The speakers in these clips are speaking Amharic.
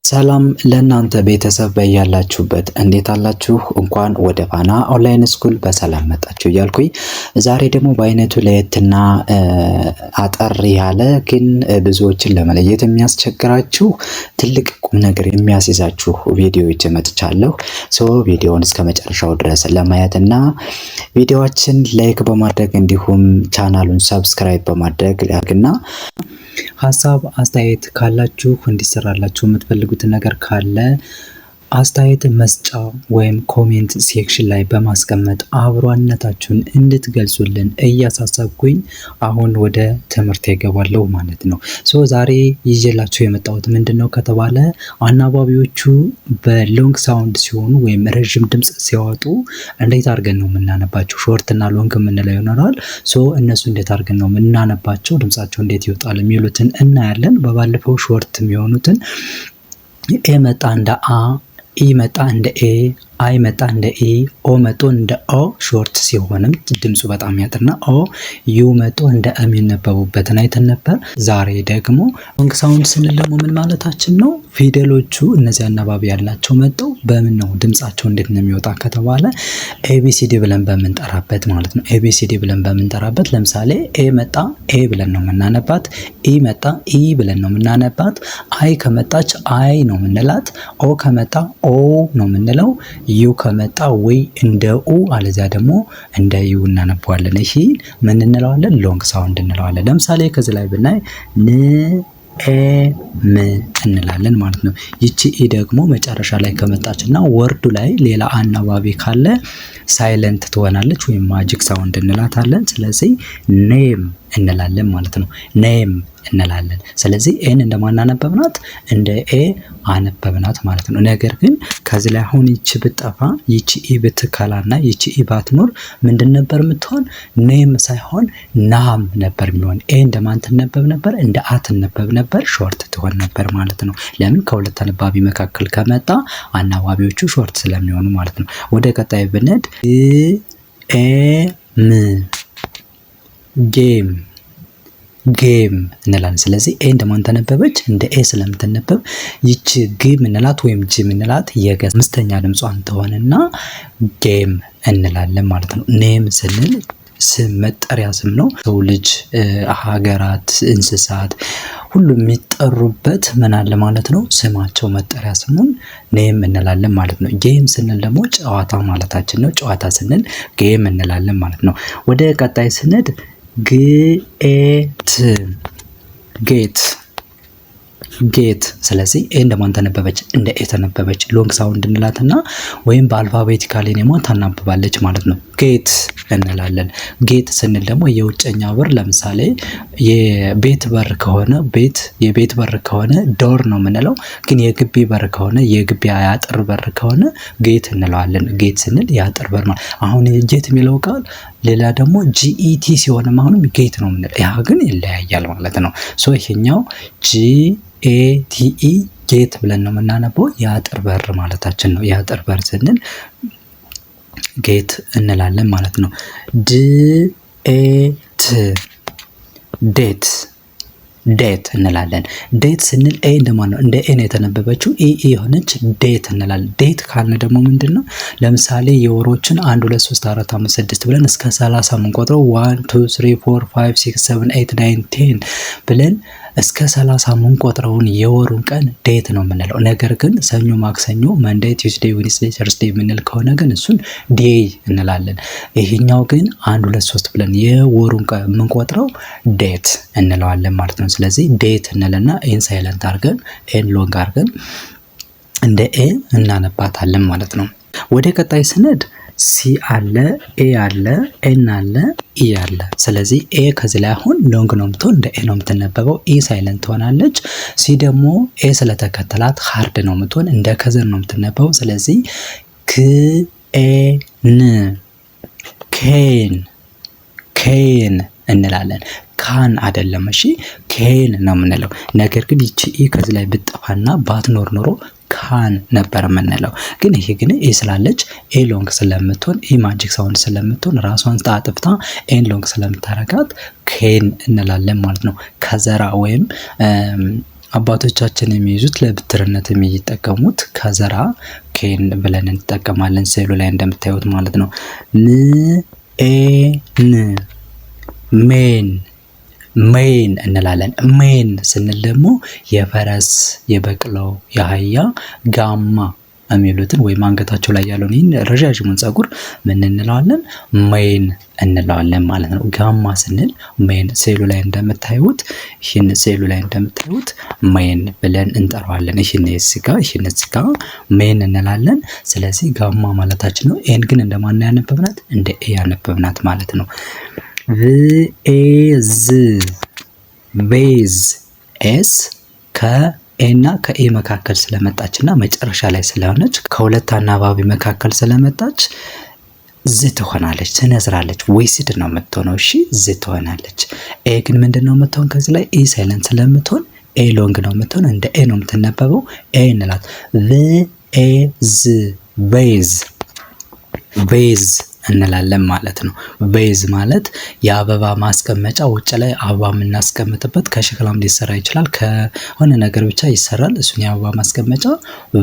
ሰላም ለእናንተ ቤተሰብ፣ በያላችሁበት እንዴት አላችሁ? እንኳን ወደ ፋና online school በሰላም መጣችሁ እያልኩኝ ዛሬ ደግሞ በአይነቱ ለየትና አጠር ያለ ግን ብዙዎችን ለመለየት የሚያስቸግራችሁ ትልቅ ቁም ነገር የሚያስይዛችሁ ቪዲዮ ይዤ መጥቻለሁ። So ቪዲዮውን እስከ መጨረሻው ድረስ ለማየት እና ቪዲዮዎችን like በማድረግ እንዲሁም ቻናሉን subscribe በማድረግ እና ሀሳብ አስተያየት ካላችሁ፣ እንዲሰራላችሁ የምትፈልጉትን ነገር ካለ አስተያየት መስጫ ወይም comment section ላይ በማስቀመጥ አብሮነታችሁን እንድትገልጹልን እያሳሰብኩኝ አሁን ወደ ትምህርት እገባለሁ ማለት ነው። So ዛሬ ይዤላችሁ የመጣሁት ምንድን ነው ከተባለ አናባቢዎቹ በ long sound ሲሆኑ ወይም ረዥም ድምፅ ሲያወጡ እንዴት አድርገን ነው የምናነባቸው? Short እና long የምንለው ይኖራል። So እነሱ እንዴት አድርገን ነው የምናነባቸው፣ ድምጻቸው እንዴት ይወጣል የሚሉትን እናያለን። በባለፈው short የሚሆኑትን A መጣ እንደ አ፣ E መጣ እንደ ኤ፣ I መጣ እንደ ኢ፣ O መጦ እንደ ኦ short ሲሆንም ድምፁ በጣም ያጥርና ኦ፣ U መጦ እንደ እ የሚነበቡበትን አይተን ነበር። ዛሬ ደግሞ long sound ስንል ደግሞ ምን ማለታችን ነው? ፊደሎቹ እነዚህ አናባቢ ያላቸው መጠው በምን ነው ድምፃቸው እንዴት ነው የሚወጣ ከተባለ ABCD ብለን በምንጠራበት ማለት ነው። ABCD ብለን በምንጠራበት ለምሳሌ A መጣ ኤ ብለን ነው የምናነባት። E መጣ ኢ ብለን ነው የምናነባት። I ከመጣች አይ ነው የምንላት። O ከመጣ ኦ ነው የምንለው። U ከመጣ ወይ እንደ ኡ አለዚያ ደግሞ እንደ ዩ እናነበዋለን። ይሄ ምን እንለዋለን? Long sound እንለዋለን። ለምሳሌ ከዚህ ላይ ብናይ ን ኤ ም እንላለን ማለት ነው። ይቺ E ደግሞ መጨረሻ ላይ ከመጣች እና word ኡ ላይ ሌላ አናባቢ ካለ silent ትሆናለች ወይም magic sound እንላታለን። ስለዚህ name እንላለን ማለት ነው። Name እንላለን። ስለዚህ A ን እንደማን አነበብናት? እንደ ኤ አነበብናት ማለት ነው። ነገር ግን ከዚህ ላይ አሁን ይቺ ብጠፋ፣ ይቺ E ብትከላና ይቺ E ባትኖር ምንድን ነበር የምትሆን? Name ሳይሆን ናም ነበር የሚሆን። A እንደማን ትነበብ ነበር? እንደ አ ትነበብ ነበር። Short ትሆን ነበር ማለት ነው። ለምን? ከሁለት አነባቢ መካከል ከመጣ አናባቢዎቹ short ስለሚሆኑ ማለት ነው። ወደ ቀጣይ ብንሄድ ኤ ም game፣ game እንላለን። ስለዚህ A እንደማን ተነበበች? እንደ ኤ ስለምትነበብ ይቺ ግ ምንላት ወይም ጂ ምንላት የገ አምስተኛ ድምጿን ትሆንና game እንላለን ማለት ነው። Name ስንል ስም፣ መጠሪያ ስም ነው። ሰው ልጅ፣ ሀገራት፣ እንስሳት ሁሉ የሚጠሩበት ምን አለ ማለት ነው። ስማቸው መጠሪያ ስሙን name እንላለን ማለት ነው። Game ስንል ደግሞ ጨዋታ ማለታችን ነው። ጨዋታ ስንል game እንላለን ማለት ነው። ወደ ቀጣይ ስንሄድ ግኤት፣ gate፣ gate። ስለዚህ A እንደማን ተነበበች? እንደ ኤ ተነበበች። Long sound እንላትና ወይም በ alphabetically name ሟን ታናብባለች ማለት ነው። Gate እንላለን። Gate ስንል ደግሞ የውጨኛ በር፣ ለምሳሌ የቤት በር ከሆነ፣ ቤት የቤት በር ከሆነ door ነው የምንለው። ግን የግቢ በር ከሆነ፣ የግቢ የአጥር በር ከሆነ gate እንለዋለን። Gate ስንል የአጥር በር ማለት። አሁን ጌት የሚለው ቃል ሌላ ደግሞ GET ሲሆንም አሁንም gate ነው የምንለው። ያ ግን ይለያያል ማለት ነው። So ይሄኛው GATE gate ብለን ነው የምናነበው። የአጥር በር ማለታችን ነው። የአጥር በር ስንል gate እንላለን ማለት ነው። ድ ኤ ት date፣ date እንላለን። Date ስንል A እንደማን ነው? እንደ ኤ ነው የተነበበችው። E E የሆነች date እንላለን። Date ካልን ደግሞ ምንድን ነው? ለምሳሌ የወሮችን 1፣ 2፣ 3፣ 4፣ 5፣ 6 ብለን እስከ 30 የምንቆጥረው 1፣ 2፣ 3፣ 4፣ 5፣ 6፣ 7፣ 8፣ 9፣ 10 ብለን እስከ 30 የምንቆጥረውን የወሩን ቀን date ነው የምንለው። ነገር ግን ሰኞ፣ ማክሰኞ፣ Monday፣ Tuesday፣ Wednesday፣ Thursday የምንል ከሆነ ግን እሱን day እንላለን። ይሄኛው ግን 1፣ 2፣ 3 ብለን የወሩን ቀን የምንቆጥረው date እንለዋለን ማለት ነው። ስለዚህ date እንልና A ን silent አድርገን A ን long አድርገን እንደ ኤ እናነባታለን ማለት ነው። ወደ ቀጣይ ስንሄድ C አለ፣ A አለ፣ N አለ፣ E አለ። ስለዚህ A ከዚህ ላይ አሁን long ነው የምትሆን፣ እንደ ኤ ነው የምትነበበው። E silent ትሆናለች። C ደግሞ A ስለተከተላት hard ነው የምትሆን፣ እንደ ከዘር ነው የምትነበበው። ስለዚህ ክ ኤ ን cane፣ cane እንላለን። ካን አይደለም፣ እሺ cane ነው የምንለው። ነገር ግን ይቺ E ከዚህ ላይ ብትጠፋና ባትኖር ኖሮ ካን ነበር የምንለው። ግን ይሄ ግን E ስላለች፣ A long ስለምትሆን፣ E magic sound ስለምትሆን፣ ራሷን አጥፍታ A ን long ስለምታረጋት cane እንላለን ማለት ነው። ከዘራ ወይም አባቶቻችን የሚይዙት ለብትርነት የሚጠቀሙት ከዘራ cane ብለን እንጠቀማለን። ስዕሉ ላይ እንደምታዩት ማለት ነው። ም ኤ ን mane mane እንላለን። Mane ስንል ደግሞ የፈረስ፣ የበቅሎ፣ የአህያ ጋማ የሚሉትን ወይም አንገታቸው ላይ ያለውን ይህን ረዣዥሙን ፀጉር ምን እንለዋለን? Mane እንለዋለን ማለት ነው። ጋማ ስንል mane፣ ስዕሉ ላይ እንደምታዩት፣ ይህን ስዕሉ ላይ እንደምታዩት mane ብለን እንጠራዋለን። ይህን እዚህ ጋር፣ ይህን እዚህ ጋር mane እንላለን። ስለዚህ ጋማ ማለታችን ነው። A ን ግን እንደማን ያነበብናት? እንደ ኤ ያነበብናት ማለት ነው። ቭኤዝ vase፣ S ከ A እና ከ E መካከል ስለመጣች እና መጨረሻ ላይ ስለሆነች፣ ከሁለት አናባቢ መካከል ስለመጣች ዝ ትሆናለች፣ ትነዝራለች። Voiced ነው የምትሆነው። እሺ፣ ዝ ትሆናለች። A ግን ምንድን ነው የምትሆን? ከዚህ ላይ E silent ስለምትሆን A long ነው የምትሆን፣ እንደ ኤ ነው የምትነበበው። ኤ እንላት። V A Z vase፣ vase እንላለን ማለት ነው። Vase ማለት የአበባ ማስቀመጫ፣ ውጭ ላይ አበባ የምናስቀምጥበት፣ ከሸክላም ሊሰራ ይችላል። ከሆነ ነገር ብቻ ይሰራል። እሱን የአበባ ማስቀመጫ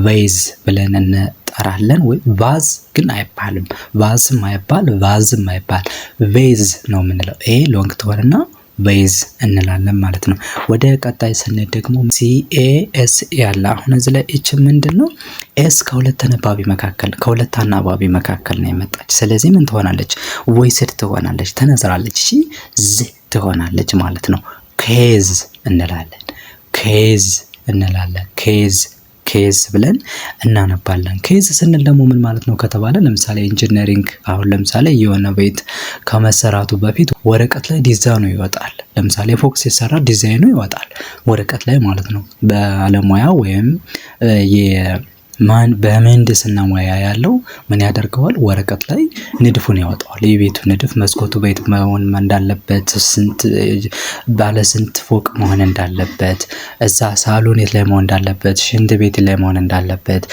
vase ብለን እንጠራለን። ወይ vase ግን አይባልም። Vase ም አይባል፣ vase ም አይባል። Vase ነው የምንለው። A long ትሆንና vase እንላለን ማለት ነው። ወደ ቀጣይ ስንሄድ ደግሞ C A S ያለ፣ አሁን እዚህ ላይ እች ምንድን ነው? S ከሁለት ተነባቢ መካከል፣ ከሁለት አናባቢ መካከል ነው የመጣች። ስለዚህ ምን ትሆናለች? Voiced ትሆናለች፣ ትነዝራለች። እሺ፣ ዝ ትሆናለች ማለት ነው። Case እንላለን። Case እንላለን። Case፣ case ብለን እናነባለን። Case ስንል ደግሞ ምን ማለት ነው ከተባለ፣ ለምሳሌ engineering፣ አሁን ለምሳሌ የሆነ ቤት ከመሰራቱ በፊት ወረቀት ላይ ዲዛይኑ ይወጣል። ለምሳሌ ፎቅ ሲሰራ ዲዛይኑ ይወጣል ወረቀት ላይ ማለት ነው። ባለሙያ ወይም በምህንድስና ሙያ ያለው ምን ያደርገዋል? ወረቀት ላይ ንድፉን ያወጣዋል። የቤቱ ንድፍ፣ መስኮቱ ቤት መሆን እንዳለበት፣ ስንት ባለ ስንት ፎቅ መሆን እንዳለበት፣ እዛ ሳሎን የት ላይ መሆን እንዳለበት፣ ሽንት ቤት ላይ መሆን እንዳለበት፣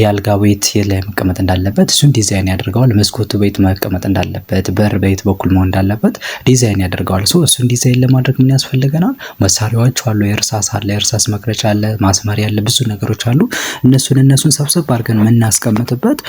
የአልጋ ቤት የት ላይ መቀመጥ እንዳለበት እሱን ዲዛይን ያደርገዋል። መስኮቱ ቤት መቀመጥ እንዳለበት፣ በር በየት በኩል መሆን እንዳለበት ዲዛይን ያደርገዋል። So እሱን ዲዛይን ለማድረግ ምን ያስፈልገናል? መሳሪያዎች አሉ። የእርሳስ አለ፣ የእርሳስ መቅረጫ አለ፣ ማስመሪያ አለ፣ ብዙ ነገሮች አሉ። እነሱን ሰብሰብ አድርገን የምናስቀምጥበት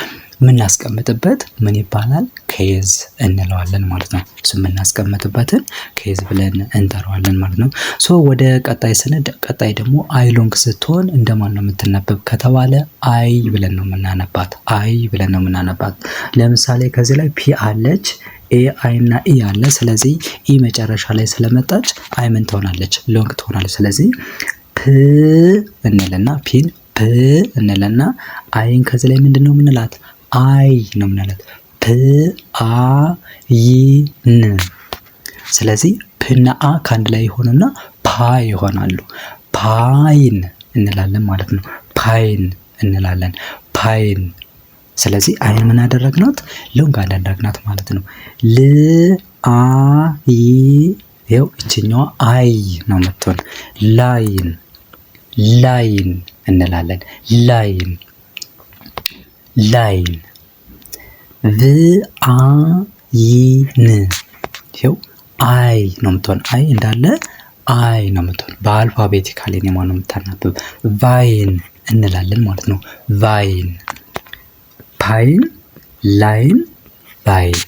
ምን ይባላል? Case እንለዋለን ማለት ነው። እሱ የምናስቀምጥበትን case ብለን እንጠራዋለን ማለት ነው። So ወደ ቀጣይ ስንሄድ፣ ቀጣይ ደግሞ I long ስትሆን እንደማን ነው የምትነበብ ከተባለ አይ ብለን ነው የምናነባት። አይ ብለን ነው የምናነባት። ለምሳሌ ከዚህ ላይ P አለች፣ A፣ I እና E አለ። ስለዚህ E መጨረሻ ላይ ስለመጣች I ምን ትሆናለች? Long ትሆናለች። ስለዚህ ፕ እንልና፣ P ን ፕ እንልና I ን ከዚህ ላይ ምንድን ነው የምንላት? አይ ነው የምንላት። ፕ አ ይ ን። ስለዚህ ፕና አ ከአንድ ላይ ይሆኑና ፓ ይሆናሉ። Pine እንላለን ማለት ነው። Pine እንላለን። Pine። ስለዚህ I ን ምን አደረግናት? Long አደረግናት ማለት ነው። ል አ ይ፣ ይኸው እችኛዋ አይ ነው የምትሆን። Line፣ line እንላለን። Line፣ line። ቭ አ ይ ን፣ ይኸው አይ ነው የምትሆን። I እንዳለ አይ ነው የምትሆን። በ alphabetically ነው የምታናብብ። Vine እንላለን ማለት ነው። Vine፣ pine፣ line፣ vine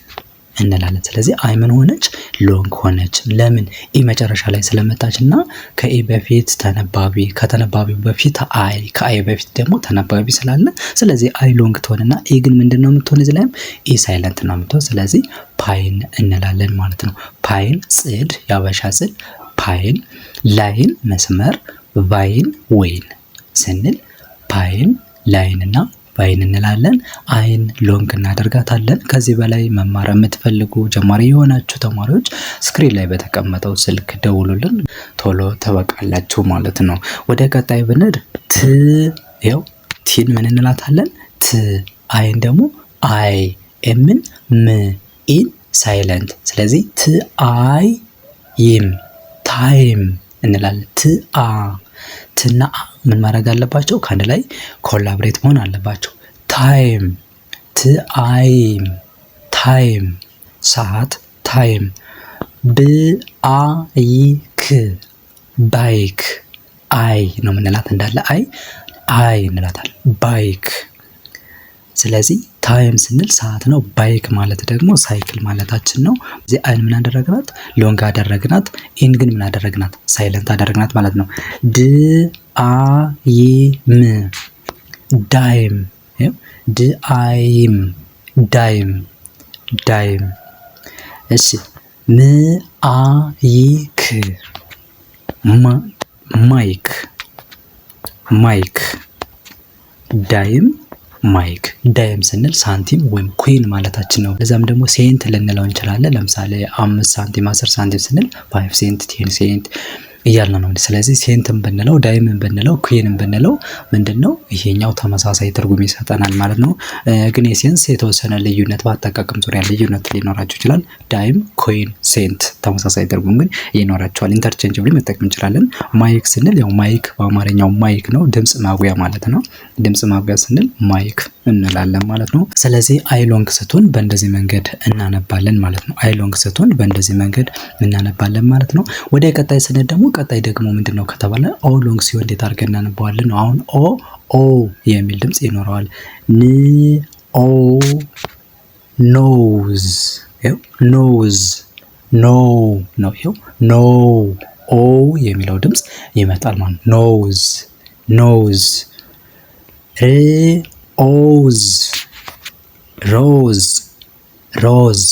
እንላለን። ስለዚህ I ምን ሆነች? Long ሆነች። ለምን? E መጨረሻ ላይ ስለመጣች እና ከ E በፊት ተነባቢ፣ ከተነባቢው በፊት I፣ ከ I በፊት ደግሞ ተነባቢ ስላለ፣ ስለዚህ I long ትሆንና E ግን ምንድን ነው የምትሆን? እዚህ ላይም E silent ነው የምትሆን። ስለዚህ pine እንላለን ማለት ነው። Pine ጽድ፣ የአበሻ ጽድ pine፣ line መስመር፣ vine ወይን ስንል pine፣ line እና vine እንላለን። I ን long እናደርጋታለን። ከዚህ በላይ መማር የምትፈልጉ ጀማሪ የሆናችሁ ተማሪዎች screen ላይ በተቀመጠው ስልክ ደውሉልን፣ ቶሎ ትበቃላችሁ ማለት ነው። ወደ ቀጣይ ብንሄድ ት፣ ይኸው T ን ምን እንላታለን? ት፣ I ን ደግሞ አይ፣ M ን ም፣ E ን silent። ስለዚህ ት አይ ይም time እንላለን። ት አ፣ ትና አ ምን ማድረግ አለባቸው? ከአንድ ላይ collaborate መሆን አለባቸው። Time፣ ት አይም time፣ ሰዓት time። ብ አ ይ ክ bike፣ I ነው የምንላት፣ እንዳለ I I እንላታለን። Bike። ስለዚህ time ስንል ሰዓት ነው። Bike ማለት ደግሞ ሳይክል ማለታችን ነው። እዚህ I ን ምን አደረግናት? Long አደረግናት። E ን ግን ምን አደረግናት? Silent አደረግናት ማለት ነው። ድ አ ይ ም dime፣ ድ አይም dime dime። እሺ፣ ም አ ይ ክ mic mic። Dime mic። Dime ስንል ሳንቲም ወይም coin ማለታችን ነው። ለዛም ደግሞ cent ልንለው እንችላለን። ለምሳሌ 5 ሳንቲም፣ 10 ሳንቲም ስንል 5 cent፣ 10 cent እያልን ነው። ስለዚህ cent ን ብንለው፣ dime ን ብንለው፣ coin ን ብንለው ምንድን ነው፣ ይሄኛው ተመሳሳይ ትርጉም ይሰጠናል ማለት ነው። ግን የ sense የተወሰነ ልዩነት፣ በአጠቃቀም ዙሪያ ልዩነት ሊኖራቸው ይችላል። Dime፣ coin፣ cent ተመሳሳይ ትርጉም ግን ይኖራቸዋል። Interchangeably መጠቀም እንችላለን። Mic ስንል ያው mic በአማርኛው mic ነው፣ ድምፅ ማጉያ ማለት ነው። ድምፅ ማጉያ ስንል mic እንላለን ማለት ነው። ስለዚህ I long ስትሆን በእንደዚህ መንገድ እናነባለን ማለት ነው። I long ስትሆን በእንደዚህ መንገድ እናነባለን ማለት ነው። ወደ ቀጣይ ስንል ደግሞ፣ ቀጣይ ደግሞ ምንድን ነው ከተባለ O long ሲሆን እንዴት አድርገን እናነባዋለን ነው። አሁን O ኦ የሚል ድምፅ ይኖረዋል። ን ኦ nose፣ nose ኖ ነው። ይኸው ኖ ኦ የሚለው ድምፅ ይመጣል ማለት ነው። Nose nose። ር ኦዝ rose rose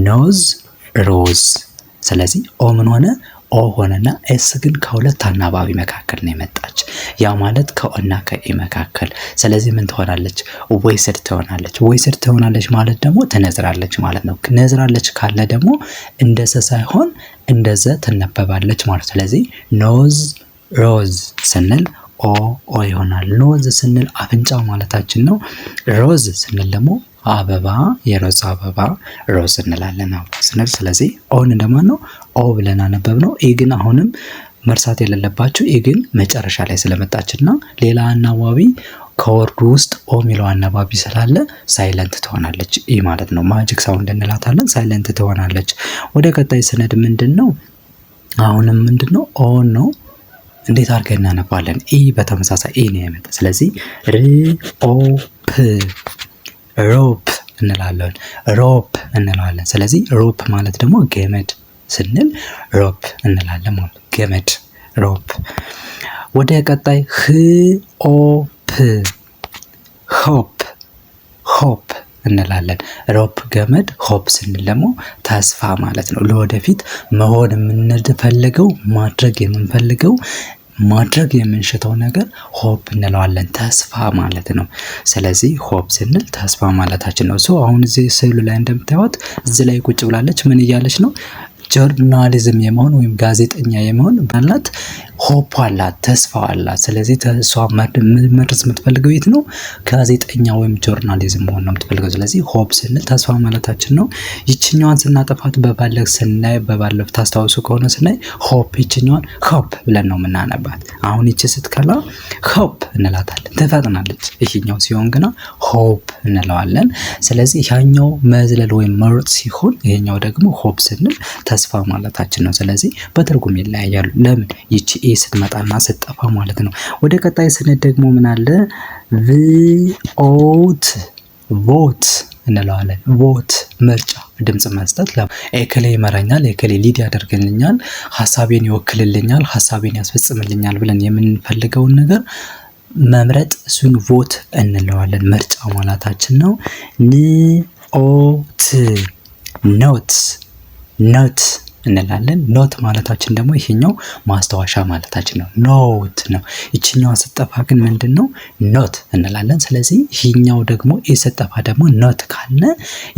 nose rose። ስለዚህ O ምን ሆነ? ኦ ሆነና S ግን ከሁለት አናባቢ መካከል ነው የመጣች። ያ ማለት ከ O ና ከ E መካከል። ስለዚህ ምን ትሆናለች? Voiced ትሆናለች። Voiced ትሆናለች ማለት ደግሞ ትነዝራለች ማለት ነው። ነዝራለች ካለ ደግሞ እንደ ሰ ሳይሆን እንደ ዘ ትነበባለች ማለት። ስለዚህ nose rose ስንል O ኦ ይሆናል። Nose ስንል አፍንጫ ማለታችን ነው። ሮዝ ስንል ደግሞ አበባ፣ የሮዝ አበባ ሮዝ እንላለን ስንል። ስለዚህ O ን እንደማን ነው? ኦ ብለን አነበብ ነው። E ግን አሁንም መርሳት የሌለባችሁ፣ E ግን መጨረሻ ላይ ስለመጣችና ሌላ አናባቢ ከ word ኡ ውስጥ ኦ የሚለው አናባቢ ስላለ silent ትሆናለች E ማለት ነው። Magic sound እንላታለን። Silent ትሆናለች። ወደ ቀጣይ ስንሄድ ምንድን ነው? አሁንም ምንድን ነው? O ነው። እንዴት አድርገን እናነባለን? E በተመሳሳይ E ነው የመጣ። ስለዚህ ር ኦ ፕ rope እንላለን። Rope እንለዋለን። ስለዚህ rope ማለት ደግሞ ገመድ ስንል rope እንላለን ማለት፣ ገመድ rope። ወደ ቀጣይ ህ ኦ ፕ hope hope እንላለን። Rope ገመድ፣ hope ስንል ደግሞ ተስፋ ማለት ነው። ለወደፊት መሆን የምንፈልገው፣ ማድረግ የምንፈልገው፣ ማድረግ የምንሽተው ነገር hope እንለዋለን። ተስፋ ማለት ነው። ስለዚህ hope ስንል ተስፋ ማለታችን ነው። So አሁን እዚህ ስዕሉ ላይ እንደምታዩት እዚህ ላይ ቁጭ ብላለች። ምን እያለች ነው? Journalism የመሆን ወይም ጋዜጠኛ የመሆን አላት፣ hope አላት፣ ተስፋ አላት። ስለዚህ እሷ መድረስ የምትፈልገው የት ነው? ጋዜጠኛ ወይም journalism መሆን ነው የምትፈልገው። ስለዚህ hope ስንል ተስፋ ማለታችን ነው። ይችኛዋን ስናጠፋት በባለፍ ስናይ፣ በባለፍ ታስታውሱ ከሆነ ስናይ hope፣ ይችኛዋን hope ብለን ነው የምናነባት። አሁን ይቺ ስትከላ hope እንላታለን፣ ትፈጥናለች። ይሄኛው ሲሆን ግና hope እንለዋለን። ስለዚህ ያኛው መዝለል ወይም መሮጥ ሲሆን፣ ይሄኛው ደግሞ hope ስንል ተስፋ ማለታችን ነው። ስለዚህ በትርጉም ይለያያሉ። ለምን? ይቺ E ስትመጣና ስትጠፋ ማለት ነው። ወደ ቀጣይ ስንሄድ ደግሞ ምን አለ? ቮት vote እንለዋለን። Vote ምርጫ፣ ድምፅ መስጠት። ኤከሌ ይመራኛል፣ ኤከሌ lead ያደርግልኛል፣ ሀሳቤን ይወክልልኛል፣ ሀሳቤን ያስፈጽምልኛል ብለን የምንፈልገውን ነገር መምረጥ፣ እሱን vote እንለዋለን። ምርጫ ማለታችን ነው። ን ኦ ት note note እንላለን። Note ማለታችን ደግሞ ይሄኛው ማስታወሻ ማለታችን ነው። Note ነው። ይችኛዋ ስትጠፋ ግን ምንድን ነው? Not እንላለን። ስለዚህ ይሄኛው ደግሞ E ስትጠፋ ደግሞ not ካልነ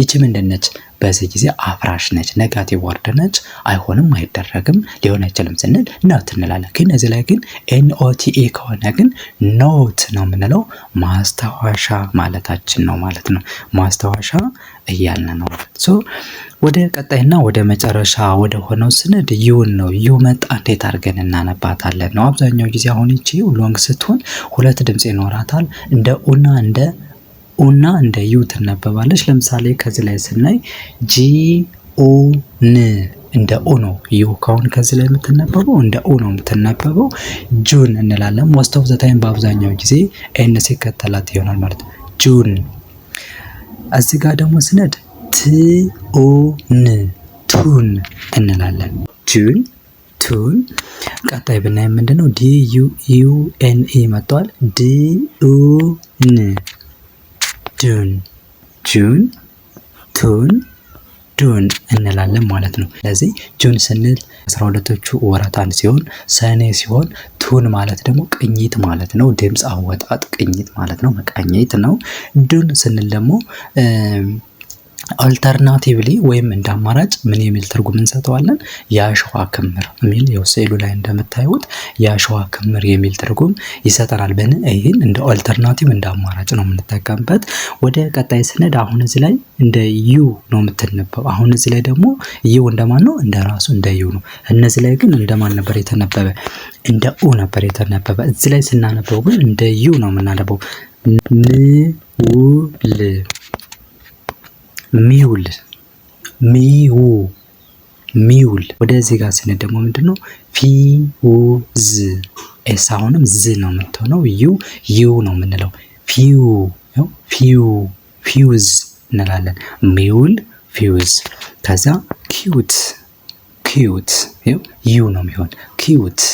ይቺ ምንድን ነች? በዚህ ጊዜ አፍራሽ ነች፣ negative word ነች። አይሆንም፣ አይደረግም፣ ሊሆን አይችልም ስንል not እንላለን። ግን እዚህ ላይ ግን N O T E ከሆነ ግን note ነው የምንለው፣ ማስታወሻ ማለታችን ነው ማለት ነው። ማስታወሻ እያልን ነው። So ወደ ቀጣይና ወደ መጨረሻ ወደ ሆነው ስንሄድ U ን ነው። U መጣ፣ እንዴት አድርገን እናነባታለን ነው። አብዛኛው ጊዜ አሁን ይቺ long ስትሆን ሁለት ድምፅ ይኖራታል። እንደ ኡና እንደ ዩ ትነበባለች። ለምሳሌ ከዚህ ላይ ስናይ G O ን እንደ ኡ ነው። U ካሁን ከዚህ ላይ የምትነበበው እንደ ኡ ነው የምትነበበው። June እንላለን። Most of the time በአብዛኛው ጊዜ N ሲከተላት ይሆናል ማለት ነው። June። እዚህ ጋር ደግሞ ስንሄድ ት ኡ ን፣ tune እንላለን። June፣ tune። ቀጣይ ብናይ ምንድነው? D U U N E መጥቷል። D U N፣ dune። June፣ tune፣ dune እንላለን ማለት ነው። ስለዚህ June ስንል 12ቶቹ ወራት አንድ ሲሆን ሰኔ ሲሆን፣ tune ማለት ደግሞ ቅኝት ማለት ነው። ድምፅ አወጣጥ ቅኝት ማለት ነው፣ መቃኘት ነው። Dune ስንል ደግሞ alternatively ወይም እንደ አማራጭ ምን የሚል ትርጉም እንሰጠዋለን? የአሸዋ ክምር የሚል፣ ያው ስዕሉ ላይ እንደምታዩት የአሸዋ ክምር የሚል ትርጉም ይሰጠናል። በን ይህን እንደ alternative፣ እንደ አማራጭ ነው የምንጠቀምበት። ወደ ቀጣይ ስንሄድ አሁን እዚህ ላይ እንደ U ነው የምትነበብ። አሁን እዚህ ላይ ደግሞ U እንደማን ነው? እንደ ራሱ እንደ U ነው። እነዚህ ላይ ግን እንደማን ነበር የተነበበ? እንደ ኡ ነበር የተነበበ። እዚህ ላይ ስናነበው ግን እንደ U ነው የምናነበው። ምውል፣ mule፣ ሚው፣ mule። ወደዚህ ጋር ስንሄድ ደግሞ ምንድን ነው? ፊውዝ፣ S አሁንም ዝ ነው የምትሆነው። U U ነው የምንለው። ፊው፣ ፊው፣ ፊውዝ እንላለን። Mule፣ fuse። ከዛ cute፣ cute U ነው የሚሆን፣ cute፣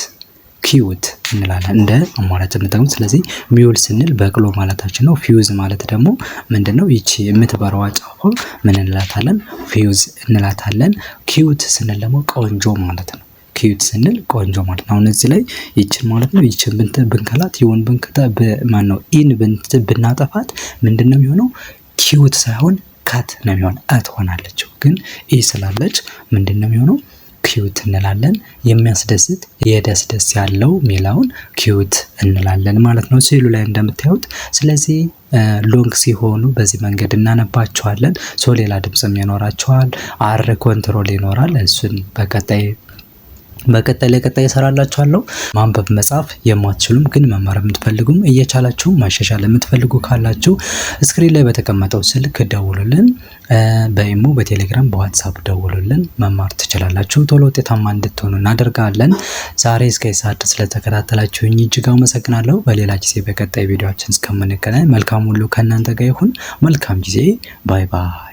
cute እንላለን እንደ አማራጭ እንጠቀም። ስለዚህ mule ስንል በቅሎ ማለታችን ነው። ፊውዝ ማለት ደግሞ ምንድን ነው? ይቺ የምትበረዋ ጫፏ ምን እንላታለን? ፊውዝ እንላታለን። Cute ስንል ደግሞ ቆንጆ ማለት ነው። Cute ስንል ቆንጆ ማለት ነው። አሁን እዚህ ላይ ይችን ማለት ነው፣ ይችን ብንከላት፣ ይሁን ብንከታ፣ ማን ነው፣ E ን ብናጠፋት ምንድን ነው የሚሆነው? Cute ሳይሆን cut ነው የሚሆን፣ አ ትሆናለች። ግን E ስላለች ምንድን ነው የሚሆነው? Cute እንላለን። የሚያስደስት፣ የደስ ደስ ያለው ሚለውን cute እንላለን ማለት ነው፣ ስዕሉ ላይ እንደምታዩት። ስለዚህ long ሲሆኑ በዚህ መንገድ እናነባቸዋለን። So ሌላ ድምፅም ይኖራቸዋል። R control ይኖራል። እሱን በቀጣይ ለቀጣይ እሰራላችኋለሁ። ማንበብ መጻፍ የማትችሉም ግን መማር የምትፈልጉም፣ እየቻላችሁ ማሻሻል የምትፈልጉ ካላችሁ screen ላይ በተቀመጠው ስልክ ደውሉልን። በኢሞ፣ በቴሌግራም፣ በዋትሳፕ ደውሉልን። መማር ትችላላችሁ። ቶሎ ውጤታማ እንድትሆኑ እናደርጋለን። ዛሬ እስከ ሰዓት ስለተከታተላችሁኝ እጅግ አመሰግናለሁ። በሌላ ጊዜ በቀጣይ ቪዲዮችን እስከምንገናኝ መልካም ሁሉ ከእናንተ ጋር ይሁን። መልካም ጊዜ። Bye bye።